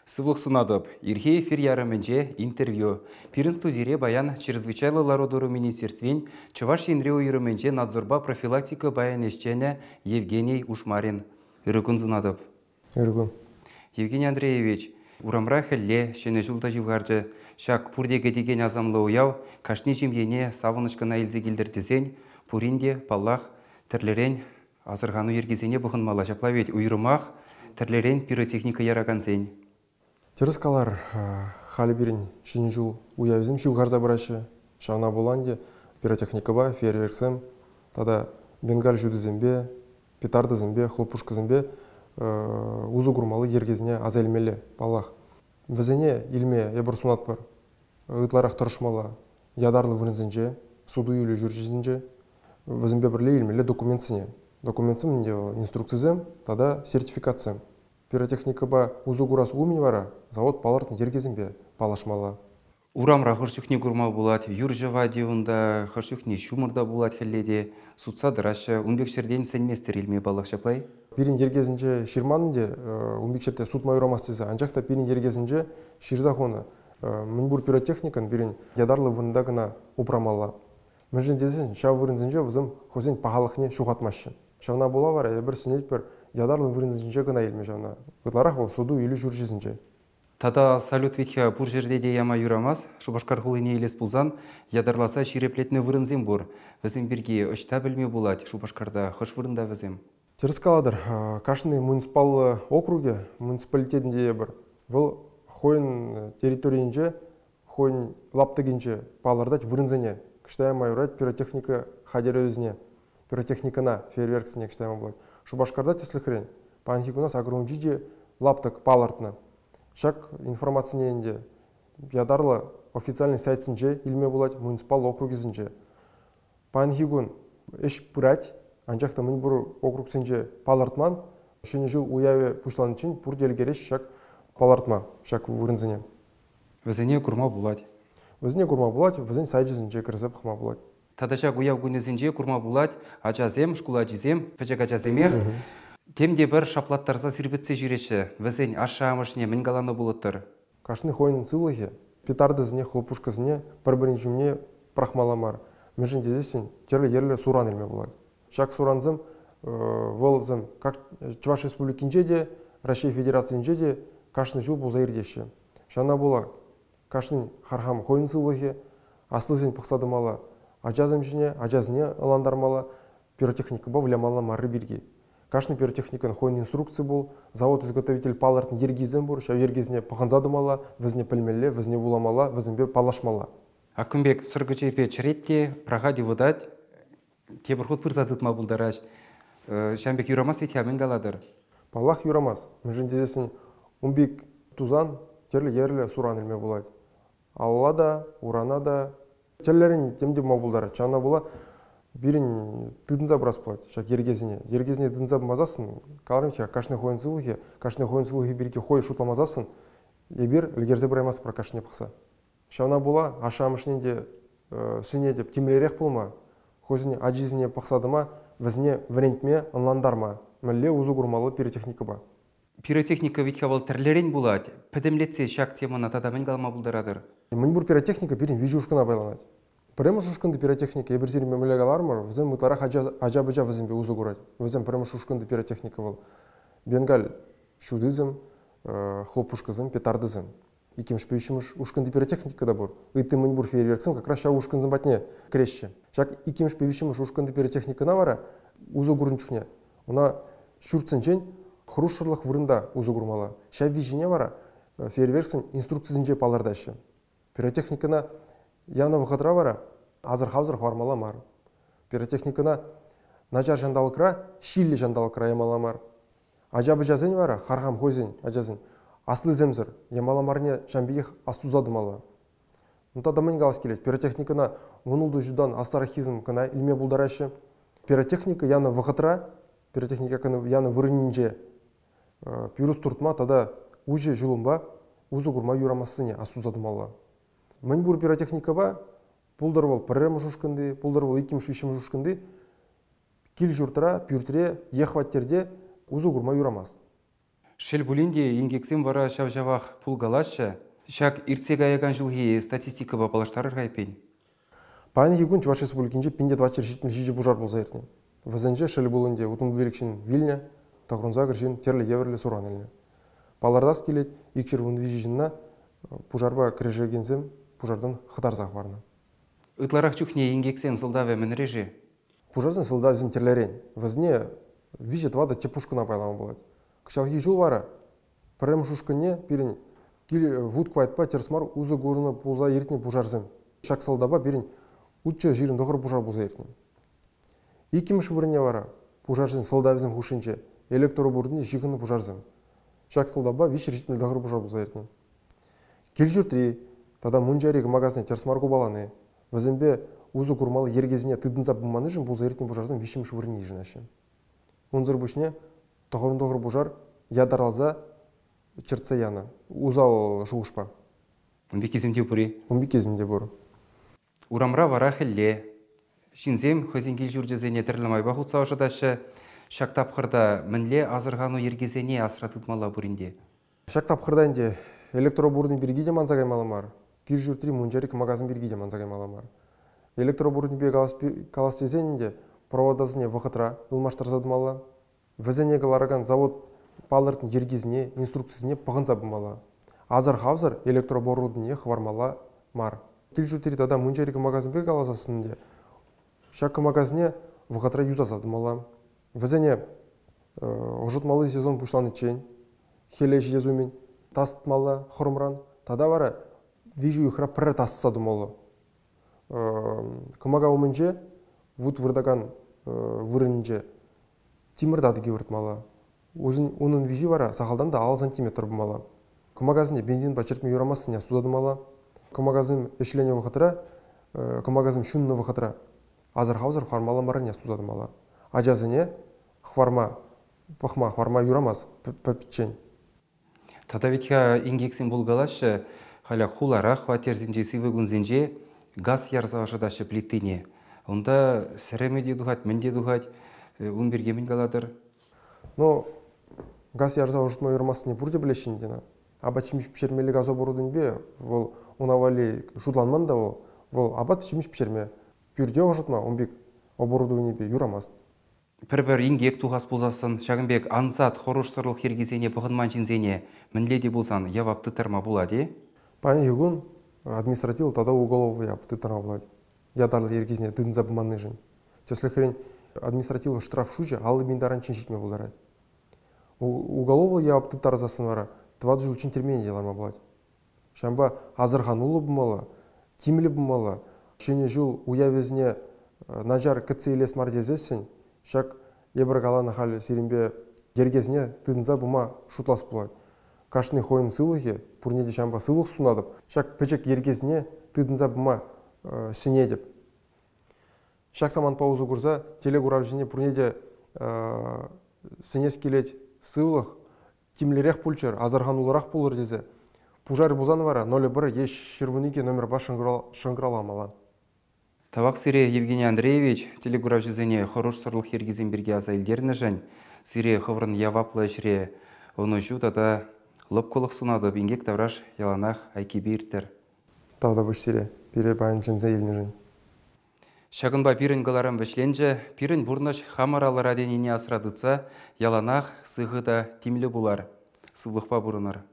Сывлӑх сунатӑп. Ирхи эфир ярӑмӗнче интервью. Пирӗн студире паян Чрезвычайлӑ лару-тӑру министерствин Чӑваш Енри уйрӑмӗнче надзорпа профилактика пайӗн ӗҫченӗ Евгений Ушмарин. Ырӑ кун сунатӑп. Ырӑ кун. Евгений Андреевич, урамра хӗлле, Ҫӗнӗ ҫул та ҫывхарчӗ. Ҫак пурте кӗтекен асамлӑ уяв кашни ҫемьене савӑнӑҫ кӑна илсе килтӗр тесен пурин те, паллах, тӗрлӗрен асӑрхану йӗркисене пӑхӑнмалла. Ҫапла ведь уйрӑмах тӗрлӗрен пиротехника яракансен. Тӗрӗс калар, халӗ пирӗн Ҫӗнӗ ҫул уявӗсем ҫывхарса пыраҫҫӗ. Ҫавна пула ӗнтӗ пиротехникӑпа, фейерверксем тата бенгаль ҫутисемпе, петардӑсемпе, хлопушкӑсемпе усӑ курмалли йӗркесене аса илмелле, паллах. Вӗсене илме эпир сунатпӑр. Ытларах тӑрӑшмалла ятарлӑ вырӑнсенче, суту-илӳ ҫурчӗсенче. Вӗсемпе пӗрле илмелле документсене. Документсем ӗнтӗ инструкцисем тата сертификатсем. Пиротехникӑпа усӑ курас умӗн вара завод палӑртнӑ йӗркесемпе паллашмалла. Урамра хӑш чухне курма пулать, юр ҫӑвать-и унта, хӑш чухне ҫумӑр та пулать хӗлле те, сутса тӑраҫҫӗ. Ун пек ҫӗртен сӗнместӗр илме паллах ҫапла-и? Пирӗн йӗркесенче ҫырман ӗнтӗ, ун пек ҫӗрте сутма юрамасть тесе, анчах та пирӗн йӗркесенче ҫырса хунӑ. Мӗнпур пиротехникӑн пирӗн ятарлӑ вырӑнта кӑна упрамалла. Мӗншӗн тесен ҫав вырӑнсенче вӗсем хӑйсен пахалӑхне ҫухатмаҫҫӗ. Ҫавна пула вара эпир сӗнетпӗр ятарлӑ вырӑнсенче кӑна илме ҫавна. Ытларах вӑл суту-илӳ ҫурчӗсенче. Тата салют витхе пур ҫӗрте те яма юрамасть. Шупашкар хулине илес пулсан ятарласа ҫирӗплетнӗ вырӑнсем пур. Вӗсем пирки ӑҫта пӗлме пулать Шупашкарта, хӑш вырӑнта вӗсем? Тӗрӗс калатӑр, кашни муниципаллӑ округӗ, муниципалитетӗн тейӗпӗр, вӑл хӑйӗн территорийӗнче, хӑйӗн лаптӑкӗнче палӑртать вырӑнсене. Кӑҫта яма юрать пиротехника хатӗрӗсене, пиротехникӑна, фейерверксене кӑҫта яма пулать. Шупашкарта, тӗслӗхрен, паянхи куна сакӑрунчи те лаптӑк палӑртнӑ. Ҫак информацине ӗнтӗ ятарлӑ официальный сайтсенче илме пулать, муниципаллӑ округӗсенче. Паянхи кун ӗҫ пырать, анчах та мӗнпур округсенче палӑртман. Ҫӗнӗ ҫул уявӗ пуҫланиччен пурте ӗлкӗреҫ ҫак палӑртма, ҫак вырӑнсене. Вӗсене курма пулать. Вӗсене курма пулать, вӗсен сайчӗсенче кӗрсе пӑхма пулать. Тата ҫак уяв кунӗсенче курма пулать ачасем, шкул ачисем, пӗчӗк ачасемех тем те пӗр шаплаттарса сирпӗтсе ҫӳреҫҫӗ. Вӗсен ашшӗ-амӑшне мӗн каланӑ пулӑттӑр? Кашни хӑйӗн сывлӑхӗ, петардӑсене, хлопушкӑсене пӗр-пӗрин ҫумне пӑрахмалла мар. Мӗншӗн тесессӗн тӗрлӗ йӗрлӗ суран илме пулать. Ҫак сурансем вӑлсем как Чӑваш Республикинче те, Раҫҫей Федерацийӗнче те кашни ҫул пулса иртеҫҫӗ. Ҫавна пула кашнин хархам хӑйӗн сывлӑхӗ, аслисен пӑхса тӑмалла, ачасем ҫине, ачасене ӑнлантармалла, пиротехникӑпа вылямалла марри пирки. Кашни пиротехникӑн хӑйӗн инструкци пул, завод-изготовитель палӑртнӑ йӗркисем пур, ҫав йӗркесене пӑхӑнса тӑмалла, вӗсене пӗлмелле, вӗсене вуламалла, вӗсемпе паллашмалла. Акӑн пек сӑркӑчӗпе чӗрет те пӑрахать ывӑтать, тепӗр хут пырса тытма пултарать. Ҫавӑн пек юрамасть вӗт-ха, мӗн калатӑр? Паллах, юрамасть. Мӗншӗн тесессӗн ун пек тусан тӗрлӗ йӗрлӗ суран илме пулать. Алла та, урана та тӗрлӗрен тем те пулма пултарать. Ҫавна пула пирӗн тытӑнса пырас пулать ҫак йӗркесене. Йӗркесене тытӑнса пымасассӑн, каларӑм-ха, кашни хӑйӗн сывлӑхӗ, кашни хӑйӗн сывлӑхӗ пирки хӑй шутламасассӑн эпир ӗлкӗрсе пыраймастпӑр кашнине пӑхса. Ҫавна пула ашшӗ-амӑшне те сӗнетӗп тимлӗрех пулма, хӑйсен ачисене пӑхса тӑма, вӗсене вӗрентме, ӑнлантарма, мӗнле усӑ курмалли пиротехникӑпа. Пиротехника вӗт-ха вӑл тӗрлӗрен пулать. Пӗтӗмлетсе ҫак темӑна тата мӗн калама пултаратӑр? Мӗнпур пиротехника пирӗн виҫӗ ушкӑна пайланать. Пӗрремӗш ушкӑнти пиротехника эпир сирӗнпе мӗнле каларӑмӑр, вӗсем ытларах ача-пӑча вӗсемпе усӑ курать. Вӗсем пӗрремӗш ушкӑнти пиротехника вӑл. Бенгаль ҫутисем, хлопушкӑсем, петардӑсем. Иккӗмӗшпе виҫҫӗмӗш ушкӑнти пиротехника та пур. Ытти мӗнпур фейерверксем как раз ҫав ушкӑнсем патне кӗреҫҫӗ. Ҫак иккӗмӗшпе виҫҫӗмӗш ушкӑнти пиротехникӑна вара усӑ курнӑ чухне ӑна ҫуртсенчен хӑрушсӑрлӑх вырӑнта усӑ курмалла. Ҫав виҫене вара фейерверксен инструкцисенче палӑртаҫҫӗ. Пиротехникӑна янӑ вӑхӑтра вара асӑрхавсӑр хӑвармалла мар. Пиротехникӑна начар ҫанталӑкра, ҫиллӗ ҫанталӑкра ямалла мар. Ача-пӑчасен вара, хархам хӑйсен ачасен, аслисемсӗр ямалла марне ҫам пекех астуса тӑмалла. Унта та мӗн калас килет, пиротехникӑна вунултӑ ҫултан аслӑраххисем кӑна илме пултараҫҫӗ. Пиротехника янӑ вӑхӑтра, пиротехника янӑ вырӑнӗнче пирус туртма тата уҫӑ ҫулӑмпа усӑ курма юрамассине астуса тӑмалла. Мӗн пур пиротехникӑпа пултӑр вӑл пӗрремӗш ушкӑнти, пултӑр вӑл иккӗмӗш, виҫҫӗмӗш ушкӑнти кил-ҫуртра, пӳртре е хваттерте усӑ курма юрамасть. Шел пулин те, инкексем вара ҫав-ҫавах пулкалаҫҫӗ. Ҫак иртсе каякан ҫулхи статистикӑпа паллаштарӑр-ха эппин. Паянхи кун Чӑваш Республикинче 1477 пушар пулса иртнӗ. Вӗсенче шел пулин те 65 ҫын вилнӗ, 98 ҫын тӗрлӗ евӗрлӗ суран илнӗ. Палӑртас килет, 213 ҫынна пушарпа кӗрешекенсем пушартан хӑтарса хӑварнӑ. Ытларах чухне инкексен сӑлтавӗ мӗнре-ши? Пушарсен сӑлтавӗсем тӗрлӗрен. Вӗсене виҫӗ-тӑватӑ тӗп ушкӑна пайлама пулать. Кӑҫалхи ҫул вара пӗрремӗш ушкӑнне пирӗн вут-кӑвайтпа тӗрӗс мар усӑ курнӑ пулса иртнӗ пушарсем. Ҫак сӑлтавпа пирӗн 629 пушар пулса иртнӗ. Иккӗмӗш вырӑнне вара пушарсен сӑлтавӗсем хушшинче электробурдне ҫыхӑннӑ пушарсем. Ҫак сӑлтавпа 379 пушар пулса иртнӗ. Кил-ҫуртри тата мунчари кӑмакасене тӗрӗс мар купалани, вӗсемпе усӑ курмалли йӗркесене тытӑнса пыманнишӗн пулса иртнӗ пушарсем виҫҫӗмӗш вырӑнне йышӑнаҫҫӗ. Унсӑр пуҫне тӑхӑр пушар ятарласа чӗртсе янӑ усал шухӑшпа. Ун пеккисем те пур-и? Ун пеккисем те пур. Урамра вара хӗлле. Ҫынсем хӑйсен кил-ҫурчӗсене тӗрлӗ майпа хутса ӑшӑтаҫҫӗ. Ҫак тапхӑрта мӗнле асӑрхану йӗркисене асра тытмалла пурин те? Ҫак тапхӑрта ӗнтӗ электробурни пирки те манса каймалла мар, кил-ҫуртри мунчари кӑмакасем пирки те манса каймалла мар. Электробурнипе калас тесен ӗнтӗ проводасене вӑхӑтра ылмаштарса тӑмалла. Вӗсене кӑларакан завод палӑртнӑ йӗркисене, инструкцисене пӑхӑнса пымалла. Асӑрхавсӑр электрооборудование хӑвармалла мар. Кил-ҫуртри тата мунчари кӑмакасемпе каласассӑн ӗнтӗ ҫак кӑмакасене вӑхӑтра юсаса тӑмалла. Вӗсене ӑшӑтмалли сезон пуҫланиччен хӗле ҫитес умӗн тасатмалла хӑрӑмран тата вара виҫӗ уйӑхра пӗрре тасса тумалла. Кӑмака умӗнче вут выртакан вырӑнӗнче тимӗр татӑкӗ выртмалла. Унӑн виҫи вара сахалтан та 50 сантиметр пулмалла. Кӑмакасене бензинпа чӗртме юрамассине суса тӑмалла. Кӑмакасем ӗҫленӗ вӑхӑтра, кӑмакасем ҫуннӑ вӑхӑтра асӑрхавсӑр хӑвармалла маррине суса тӑмалла. Ачасене хӑварма, пӑхма, хӑварма юрамасть пӗччен. Тата вӗт-ха инкексем пулкалаҫҫӗ. Халӗ хулара, хваттерсенче сивӗ кунсенче газ ярса ӑшӑтаҫҫӗ плитине. Унта сӗрӗмӗ те тухать, мӗн те тухать. Ун пирки мӗн калатӑр? Ну, газ ярса ӑшӑтма юрамассине пурте пӗлеҫҫӗ ӗнтӗ. Апат-ҫимӗҫ пӗҫермелли газ оборудованипе вӑл уна валли шутланман та вӑл. Вӑл апат-ҫимӗҫ пӗҫерме, пӳрте ӑшӑтма ун пек оборудованипе юрамасть. Пӗр-пӗр инкек тухас пулсассӑн ҫакӑн пек ансат хӑрушсӑрлӑх йӗркисене пӑхӑнман ҫынсене мӗнле те пулсан явап тыттарма пулать-и? Паянхи кун административлӑ тата уголовлӑ явап тыттарма пулать. Ятарлӑ йӗркесене тытӑнса пыманнишӗн. Тӗслӗхрен, административлӑ штраф шучӗ 50 000 таранччен ҫитме пултарать. Уголовлӑ явап тыттарсассӑн вара тӑватӑ ҫулччен тӗрмене те ларма пулать. Ҫавӑнпа асӑрхануллӑ пулмалла, тимлӗ пулмалла. Ҫӗнӗ ҫул уявӗсене начар кӗтсе илес мар тесессӗн ҫак эпӗр каланӑ халь сирӗнпе йӗркесене тытӑнса пыма шутлас пулать. Кашни хӑйӗн сывлӑхӗ, пурне те ҫавӑнпа сывлӑх сунатӑп. Ҫак пӗчӗк йӗркесене тытӑнса пыма сӗнетӗп. Ҫак самантпа усӑ курса телекуравҫӑсене пурне те сӗнес килет сывлӑх, тимлӗрех пулчӑр, асӑрхануллӑрах пулӑр тесе. Пушар пулсан вара 01 е 112 номерпа шӑнкӑравламалла. Тавах сире, Евгений Андреевич, телекуравҫӑсене хӑрушсӑрлӑх йӗркисем пирки аса илтернӗшӗн. Сире хӑвӑрӑн яваплӑ ӗҫре ӑнӑҫу тата лӑпкӑлӑх сунатӑп. Инкек тавраш яланах айккипе ирттӗр. Тавтапуҫ сире, пире паян чӗнсе илнӗшӗн. Ҫакӑнпа пирӗн кӑларӑм вӗҫленчӗ. Пирӗн пурнӑҫ хамӑр алӑра тенине асра тытса яланах сыхӑ та тимлӗ пулар. Сывлӑхпа пурӑнӑр.